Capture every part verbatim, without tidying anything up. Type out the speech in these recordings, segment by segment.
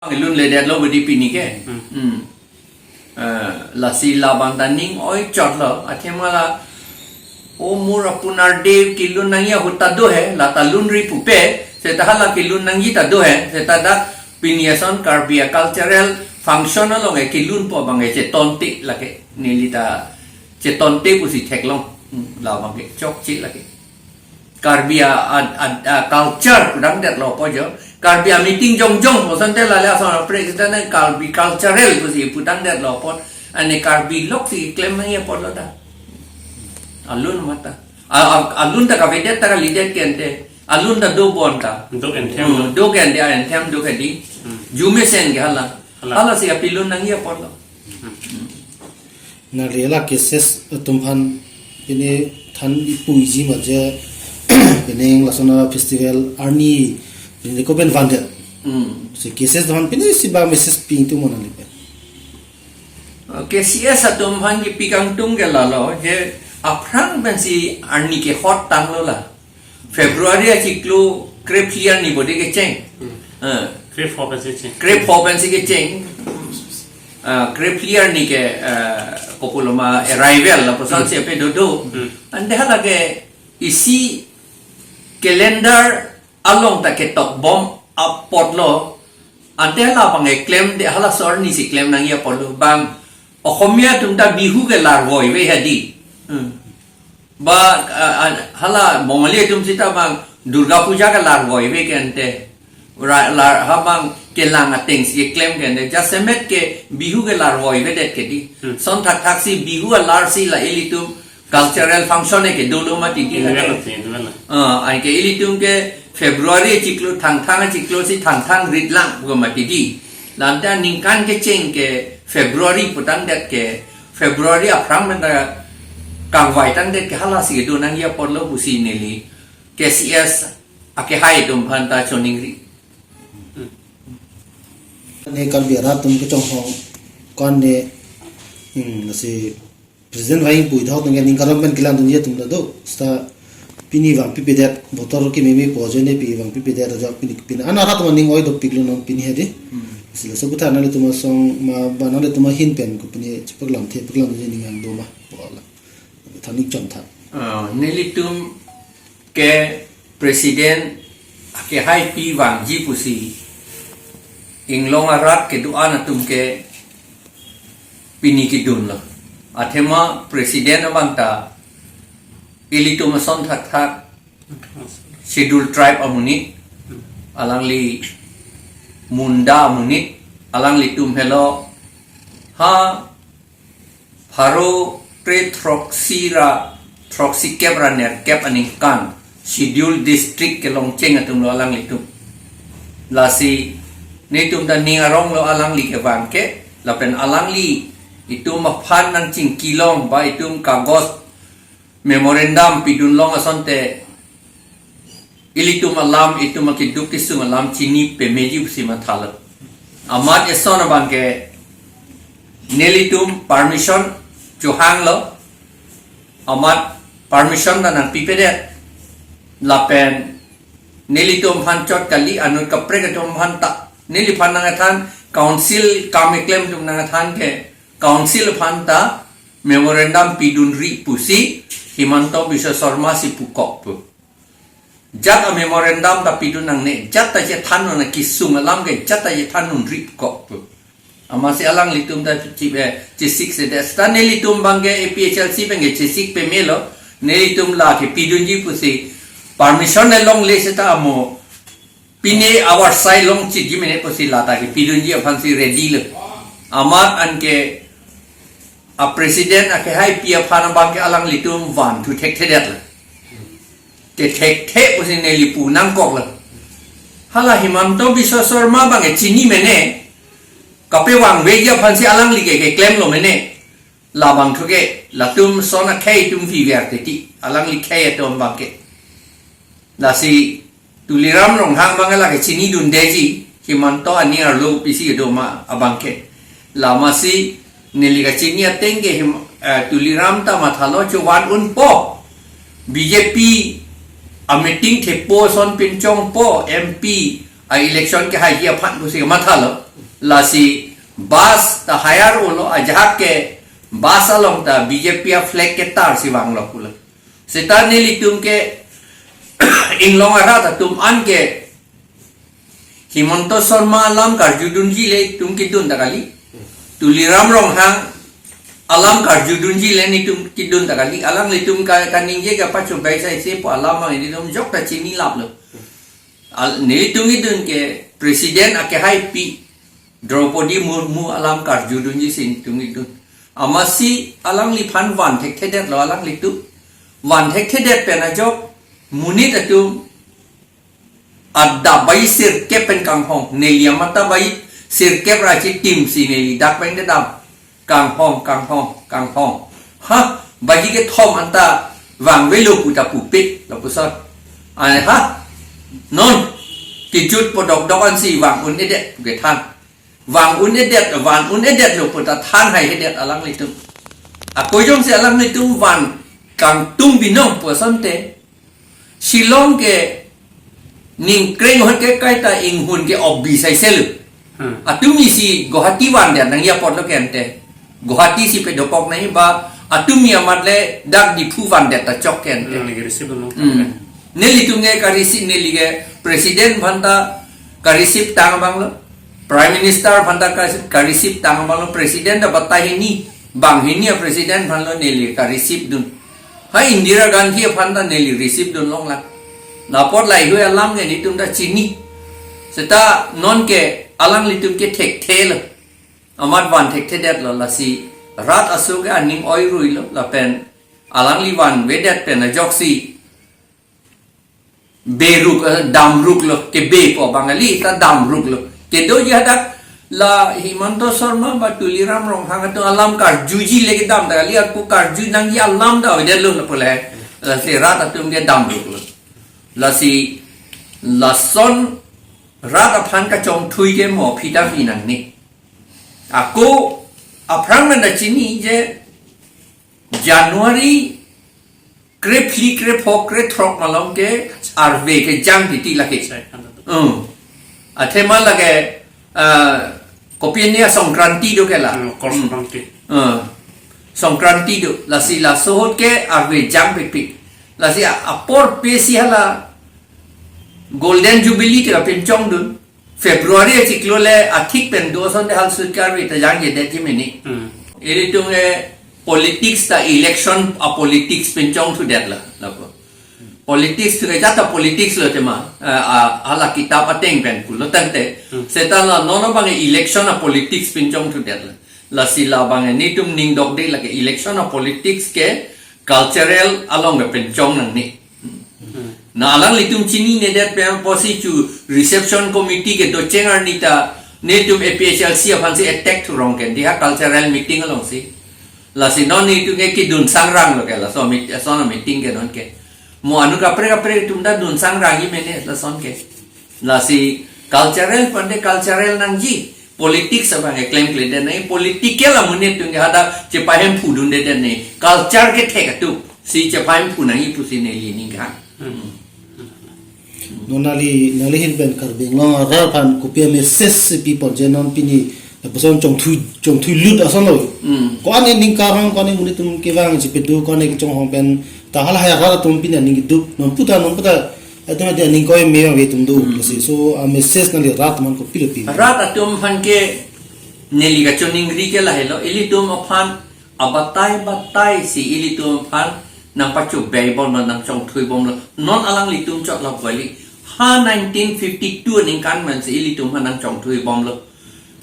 Lun ledet lo budi pini ke. Hmm. Hmm. Eh, lasi labang ta ning oi chot lo. Athema la, o mur apunar de kelun nangji ahut ta do he, la ta lunri pupe, seta hala kelun nangji ta do he, seta dak pini ason Karbi a cultural function along e kelunpo abang e chetonte lake, neli ta chetonte pusi theklong. Hmm, labang ke chokche lake. Karbi a, a, a, a culture pudang det lo po jo. Karbi a meeting jongjong puson te lale ason president Karbi cultural pusi pudang det lo po. Ane Karbi lok si klem nangji apor lo ta. Alun mata. A, a, alun ta kavedet ta kalidet kente. Alun ta do bon ta. Do kente. Hmm, do kente a entem do kedi. Hmm. Jumesen ke hala. Hala. Hala si kapilun nangji apor lo. Hmm. Nangli la cases atum aphan pine than ipuji ma je pine lason a festival arni pine ko pen vandet. Hmm. Si cases atum aphan pine si ba message pi ingtung mo nangli pen. Uh, K C S atum aphan kipi kangtung ke lalo je aphrang pensi arni ke hot tanglo la. February achiklo krephli arni bodi kecheng. Hmm. Eh. Krepho pensi cheng. Krepho pensi kecheng. Ah, krephli arni ke, eh, kopuloma arrival lapuson si ape dodo. Hmm. Ante hala ke isi calendar along ta ketok bom apot lo. Ante hala abang e klem de hala arni si klem nangji apot lo bang Oxomiya atum ta Bihu ke lar voive hadi. Hmm. Ba, ah, ah, hala Bongali atum sita bang Durga Puja ke lar voive kente. Ra, lar ha bang kelang ateng si klem kente. Jasemet ke Bihu ke lar voive det kedi. Hmm. Son thakthak si Bihu alar si la ilitum cultural function ke dolo mati di Ini lake. Kan, ini kan. Ah, anke ilitum ke February chiklo Thangthang chiklo si Thangthang rit lang pu mati di. Lamta ningkan kecheng ke February putang det ke February aphrang pen ta kangvai tangdet ke hala si kedo nangji apor lo pusi neli K C S akehai atum aphan ta choningri. Ne Karbi arat atum kechonghong ko-an ne, hmm, lasi president vangpui thok atum ke ning karom pen kelang dunji atum ta do. Seta pini vangpipedet, botor kememe pu ajoine pi vangpipedet ajok pini pini. An arat atum aning oi dopik lo non pini hadi. Hmm. Sila sebut nangtum asong ma ba nangtum ahin pen ko pini chepaklamthe paklam je ning an do ma. Wala. Thanik chom tha. Ah, nelitum ke president akehai pi vangji pusi inglong arat kedo-an atum ke pini kedun lo. Athema president abang ta ilitum ason thakthak Scheduled Tribe amonit, alangli Munda amonit, alanglitum helo ha pharo kre throksi ra throksi kep ra nerkep aningkan Scheduled District kelongcheng atum lo alanglitum. Lasi netum ta ning arong lo alangli kevang ke, lapen alangli itum aphan nangchingkilong ba itum kagos memorandum pidunlong asonte ilitum alam, itum akeduk kesung alam chini pemeji pusi mathalo. Amat eson abang ke nelitum permission chohanglo. Amat permission ta nangpipedet. Lapen nelitum aphan chot kali, anut kaprek atum aphan ta, neliphan nangkethan, council kam keklem atum nangkethan ke council aphan ta memorandum pidunri pusi Himanta Biswa Sarma si pukok pu. Jat a memorandum ta pidun nangne, jat ta chethan non, kesung alam ke jat ta chethan nonri pukok pu. Amatsi alanglitum ta chi, eh, chesik sedet. Seta nelitum abang ke A P H L C abang ke chesik pemelo, nelitum la ke pidunji pusi permission ne longle seta amo pine awar sai longchitji mene pusi lata ke pidunji aphansi ready lo. Amat anke a president akehai pi aphan abang ke alanglitum van thu thekthedet lo. Te thekthe pusi neli pu nangkok lo. Hala Himanta Biswa Sarma abang ke chini mene, kapevangveji aphansi alangli ke keklem lo mene. Labang thu ke, latum son akhei atum viver teti, alangli khei atum abang ke. Lasi Tuliram Ronghang abang ke lake chinidundeji, Himanta aning arlo pisi kedo ma abang ke. Lasi neli kachini ateng ke Him-, eh, Tuliram ta mathalo chovan unpo. B J P a meeting thepo, son pinchongpo, M P a election kehai aphan pusi mathalo. Lasi bus ta hire-olo, ajahak ke bus along ta B J P a flag ketar si vanglo pulo. Seta nelitum ke inglong arat atum an ke Himanta Sharma alam karjudunji le itum kedun ta kali. Tuliram Ronghang alam karjudunji le nelitum kedun ta kali. Alanglitum ka kaningje kapachobei saise pu alam nelitum jok ta chinilaplo. Al, nelitum kedun ke president akehaipi Draupadi Murmu alam karjudunji si nelitum kedun. Amatsi alangliphan van thekthedetlo alanglitum. Van thekthedet pen ajok monit atum adap bai sirkep pen kanghong, neli amat ta bai sirkep ra chitim si neli dak pen kedam. Kanghong, kanghong, kanghong. Ha, baji kethom anta vangvelo pu ta pupik, lapuson. Ai ha, non, kejut podokdok ansi vang un-edet pu kethan. Vang un-edet, van un-edetlo pu ta than haihedet alanglitum. Ako jongsi alanglitum van kangtung binong pu asonte, Shillong ke ningkreng hot ke kaita inghun ke obbi saiselo. Hmm. Atumi si Guwahati vandet nangji apotlo ke ante. Guwahati si pedokok nangji ba atumi amat le dak Diphu vandet ta chok ke ante. Hmm, neli receive lo. Hmm. Nelitum ke ka-receive, neli ke president aphan ta ka-receive tang abanglo. Prime Minister aphan ta ka, ka-receive tang abanglo, president ta batai hini, banghini a-president aphanlo neli ka-receive dun. Ha Indira Gandhi aphan ta neli receive dun longlang. Lapot laheihui alam ke nelitum ta chini. Seta non ke alanglitum ke thekthelo. Amat van thekthedetlo lasi rat aso ke aning oiruilo lapen alangli vanvedet pen ajoksi beruk, eh, damruklo, kebe pu abang kali ta damruklo. Kedoji hadak la Himanta Sharma ba Tuliram Ronghang atum alam karjuji le kedam ta kali, ako karju nangji alam ta avedetlo lapu le. Lasi rat atum ke damruklo. Lasi lason rat aphan kachongthui ke mo phi ta phi nangne. Ako aphrang nangda chini je January krephli, krepho, krethrok malom ke arve kejang titi lake. Sai, kan tu. Hmm. Athema lake, ah, kopi ini Songkranti do ke la. Hmm, Kor Hmm. Songkranti. Hmm. Songkranti do. Lasi laso ahut ke arve jang pipik. Lasi a-, apor pensi hala Golden Jubilee te kapinchong dun. February achiklo le athik pen do asonte hal sut karve ta jangjedet ji mene. Hmm. Ilitum ke politics ta election a-politics pinchongthudetlo, lapu. Politics thu ke jata politics lo tema, eh, a, hala kitap ateng pen pulo tangte. Hmm. Seta la non abang election a-politics pinchongthudetlo. Lasi labang nelitum ning dokde lake election a-politics ke cultural along ke pinchong nangne. Hmm. Na alanglitum chininedet pen pusi chu reception committee kedocheng arni ta nelitum A P H L C aphansi attack thurong ke, diha cultural meeting alongsi. Lasi non nelitum ke kedun sangranglo ke laso meet-, lason meeting ke non ke. Mo anut kaprek kaprek atum ta dun sangrang ji mene lason ke. Lasi cultural pen te cultural nangji. Politics abang ke klemkledet nangji, political amonit atum ke hadak chepahemphu dundedet nangji. Culture kethek atum si chepahemphu nangji pusi neli ningkan. Hmm. Non nangli, nangli ahin pen Karbi Anglong arat aphan kopi a-message si piponji non pini lapuson chongthui, chongthuilut asonlo. Hmm. Ko-an aning karong, ko-an aning monit atum kevang chepedu, ko-an aning kechonghong pen ta halahei arat atum pini aning keduk, non puta, non puta atum ade aning koi me ave atum do. Hmm. Lasi so a-message nangli rat aphan kopilo pi? Rat atum aphan ke neli kachoningri ke lahelo, ilitum aphan abatai batai si ilitum aphan nangpachobei bomlo, nangchongthui bomlo. Non alanglitum chot lap kali. Ha nineteen fifty-two aningkan pen si ilitum aphan nangchongthui bomlo.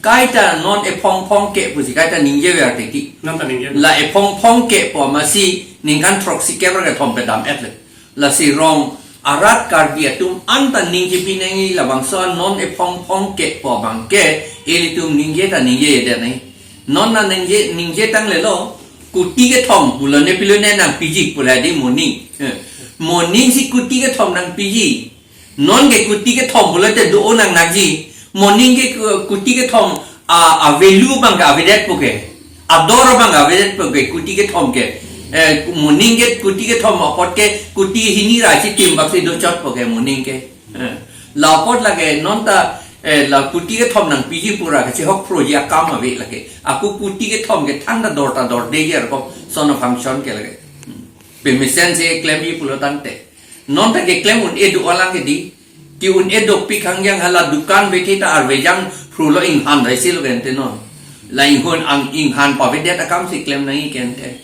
Kaita non ephongphong ke pusi kaita ningjever titi. Non ta ningje. La ephongphong ke pu amatsi ningkan throksi kep ra kethom pedam-et le. Lasi rong arat Karbi atum anta ningjepi nangji labangso non ephongphong ke pu abang ke ilitum ningje ta ningjedet nangji. Non nangji ningje tang lelo, kuti kethom pulo ne pilo ne nangpiji pulo di moning. Eh. Moning si kuti kethom nangpiji. Non ke kuti kethom pulote do-o nangnangji. Moning ke ku-, kuti kethom a, a-value abang ke avedetpo ke. Ador abang ke avedetpo ke kuti kethom ke. Eh, moning ke kuti kethom apot ke kuti hini ra chitim bak si dochotpo ke moning ke. Eh, la apot lake non ta Eh, la kuti kethom nangpiji pura kachehok proji akam ave lake. Ako kuti kethom ke thangta dor ta dorde ji arkom son of function ke lake. Hmm. Pemesen si klemji pulo tangte. Non ta keklem un-e do alang ke di. Ke-un-e dopik hangyang hala dukan bete ta arvejang phrulo inghan raisi lo gente non. La inghon ang inghan pavedet akam si klem nangji gente.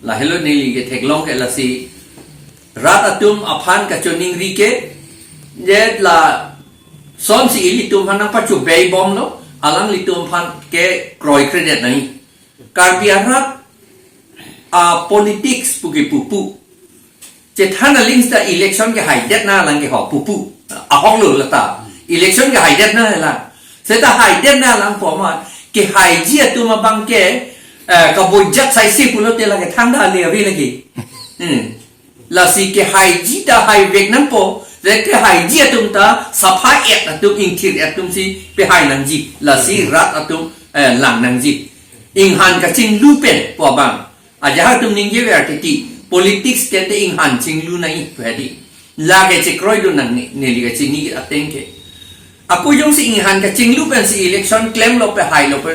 Lahelo neli ketheklong ke lasi rat atum aphan kachoningri ke, je lason si ilitum aphan nangpachobei bomlo, alanglitum aphan ke kroikredet nangji. Karbi arat a politics pu ke pupu. Chethan aling seta election kehaidet nanglang ke ho pupu. Ahok lo lata. Election kehaidet nanglang. Seta haidet nanglang pu amat kehaiji atum abang ke, eh, kabojak saisi pulote lake thangta ale ave lake. Hmm. Lasi kehaiji ta haivek nangpo, le kehaiji atum ta sapha-et atum, ingthir-et atum si pehai nangji. Lasi rat atum, eh, lang nangji. Inghan kachinglu pen pu abang. Ajahak atum ningjever titi, politics kente inghan chinglu nangji pu hedi. Lake chekroidun nang ne, neli kachini ateng ke. Ako jongsi inghan kachinglu pensi election klemlo pe hailo pe,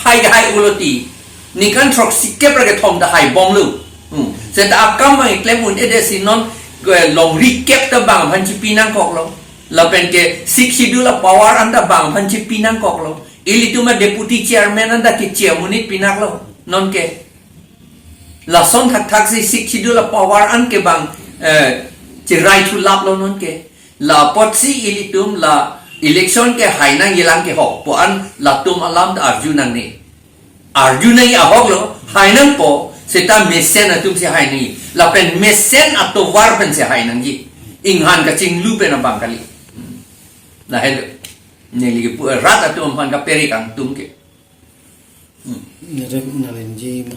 hai hai ulo ti. Ningkan throksi kep ra kethom ta hai bomlo. Hmm. Seta akam bang klem un-edet si non, eh, longri kep ta bang aphan chipi nangkoklo. Lapen ke Sixth Schedule a power an ta bang aphan chipi nangkoklo. Ilitum a deputy chairman an ta ke chairman it pinaklo. Non ke. Lason thakthak si Sixth Schedule a power an ke bang, eh, cherai thulaplo non ke. La apotsi ilitum la election kehai nangjilang ke ho pu an latum alam ta arju nangne. Arju nangji ahok lo, hai nangpo, seta mesen atum si hai nangji. Lapen mesen atovar pen si hai nangji. Inghan kachinglu pen abang kali. Hmm. Lahelo. Neli kepu rat atum aphan kapere kangtung ke. Hmm. Nere nalenji.